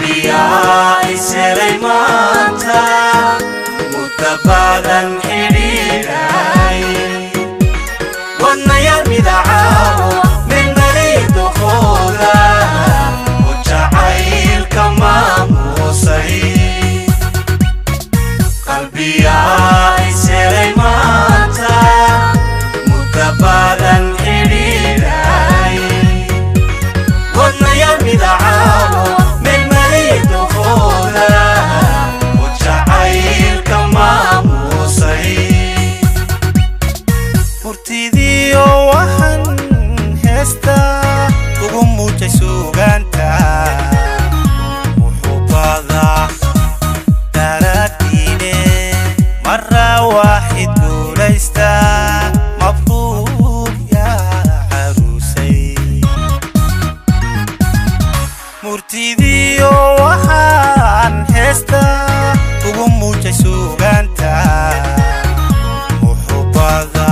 Qalbiyaa ishelay maanta, muddo badan xidhiidhay. Wadnayaal midacaawo midnalidokooda u jacaylka maamuusay. Qalbiyaa ishelay maanta, muddo badan xidhiidhay. Wadnayaal midacaawo midnalidokooda u jacaylka maamuusay. Murtidiyo waxaan heesta ugu muujay suugaanta muxubada daraadiine. Mara waaxid guulaysta, mabruuq yaa caruusay. Murtidiyo waxaan heesta ugu muujay suugaanta muxubada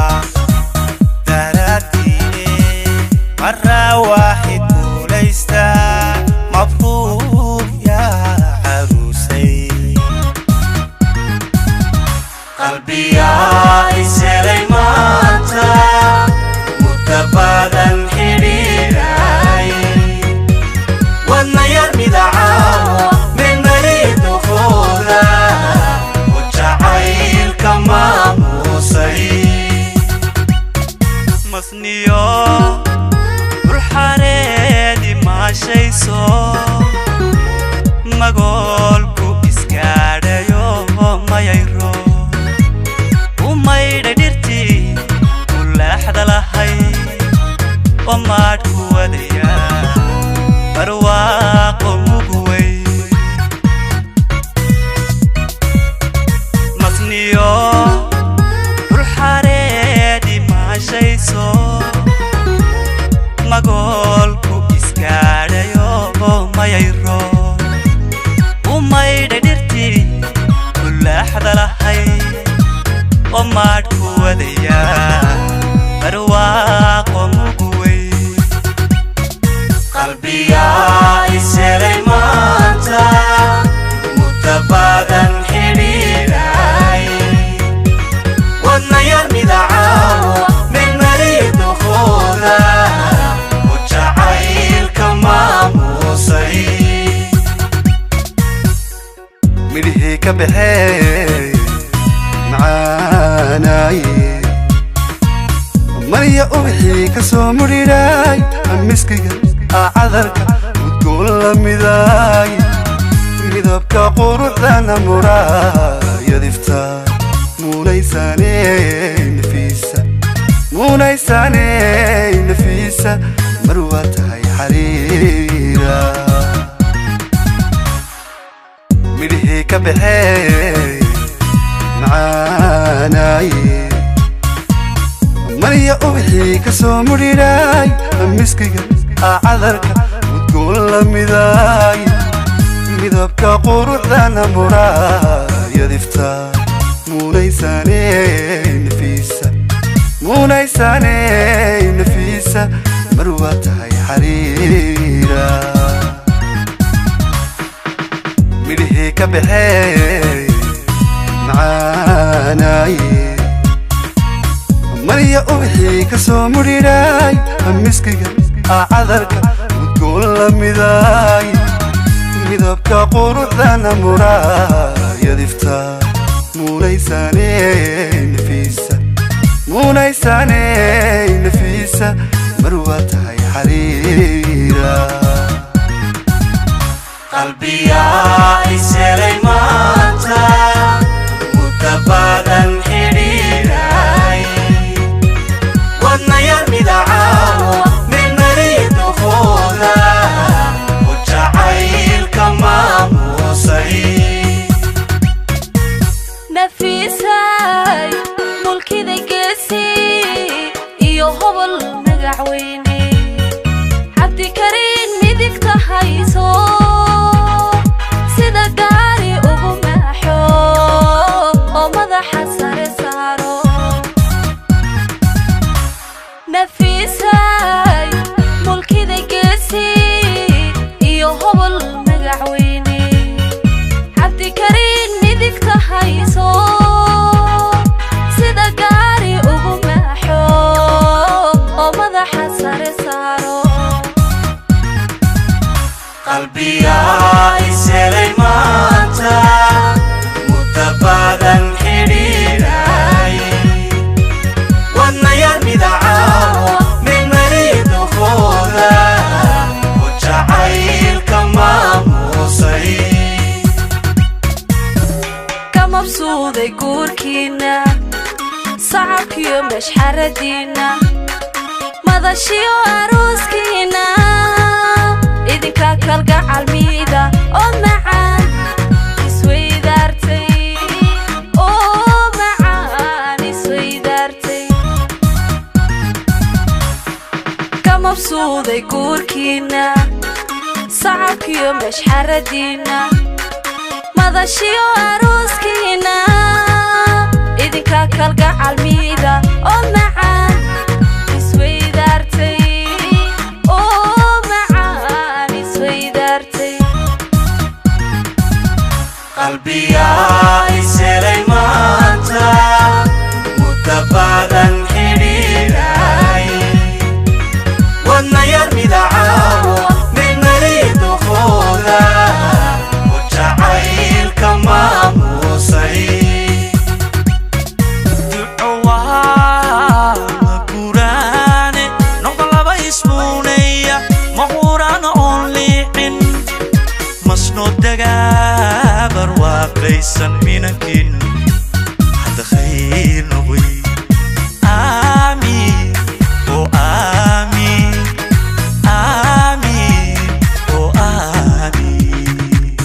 daraadiine. Mara waaxid guulaysta, mabruuq yaa caruusay. Qalbiyaa ishelay maanta, muddo badan xidhiidhay. Wadnayaal midacaawo midnalidokooda u jacaylka maamuusay. Masniyo dhulxareedi maashayso, magoolku iskaadhayo, mayayro u maydhay dhirtii ulaaxda lahay oo maadhku wadaya barwaaqo muguwey. Masniyo dhulxareedi maashayso, magoolku iskaadhayo, mayayro u maydhay dhirtii ulaaxda lahay oo maadhku wadaya barwaaqo muguwey. Qalbiyaa ishelay maanta, muddo badan xidhiidhay. Wadnayaal midacaawo midnalidokooda u jacaylka maamuusay. Midhihii ka baxee macaanaaye, marya ubixii ka soo mudhidhaay, miskiga cadarka udgoon la midaay, midabka quruxdana muraayadifta muunaysaaney nafiisa, muunaysaaney nafiisa, mar waa tahay xariira. Midhihii ka baxee macaanaaye, marya ubixii ka soo mudhidhaay, miskiga cadarka udgoon la midaay, midabka quruxdana muraayadifta muunaysaaney nafiisa, muunaysaaney nafiisa, mar waa tahay xariira. Midhihii ka baxee macaanaaye, marya ubixii ka soo mudhidhaay, miskiga cadarka udgoon la midaay, midabka quruxdana muraayadifta muunaysaaney nafiisa, muunaysaaney nafiisa, mar waa tahay xariira. Qalbiyaa ishelay maanta, muddo badan xidhiidhay. Wadnayaal midacaawo midnalidokooda u jacaylka maamuusay. Nafiisay mulkida geesi iyo hobol magacweyne, Cabdikariin midigta hayso. Qalbiyaa ishelay maanta, muddo badan xidhiidhay. Wadnayar midacaawo midmaridokooda oo jacaylka maamuusay. Ka mabsuuday guurkiinna, sacabkiyo mashxaradiinna, madashiyo arooskiinna, idinka kalgacal miida oo macaan isweydaartay, oo macaan isweydaartay. Ka mabsuuday guurkiinna, sacabkiyo mashxaradiinna, madashiyo arooskiinna, idinka kalgacal miida oo macaan isweydaartay, oo macaan isweydaartay. Qalbiyaa ishelay maanta, muddo badan xidhiidhay. Wadnayar midacaawo midmaridokooda oo jacaylka maamuusay. Duco waa guraane, noqda laba ismuuneya, mahuraan oon liicin, masno dagaabar waaqaysan minankin hadda khayr noqoy. Aamiin oo aamiin, aamiin oo aamiin.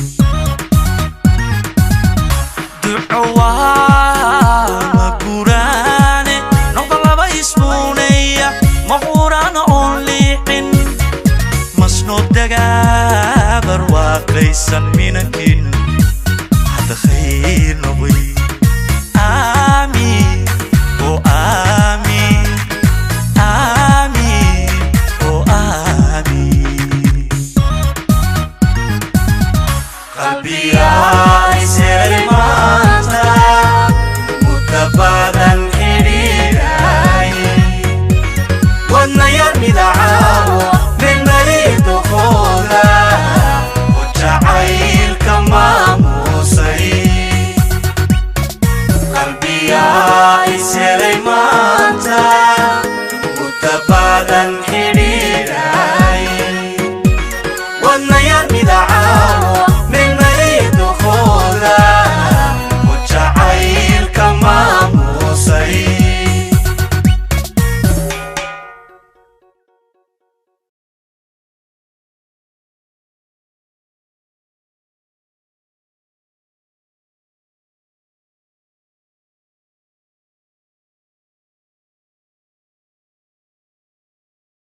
Duco waa guraane, noqda laba ismuuneya, mahuraan oon liicin, masno dagaabar waaqaysan minankin hadda khayr noqoy. Aamiin oo aamiin, aamiin oo aamiin. Qalbiyaa ishelay maanta, muddo badan xidhiidhay. Wadnayar midacaawo midmaridokooda oo jacaylka maamuusay. Qalbiyaa ishelay maanta, muddo badan.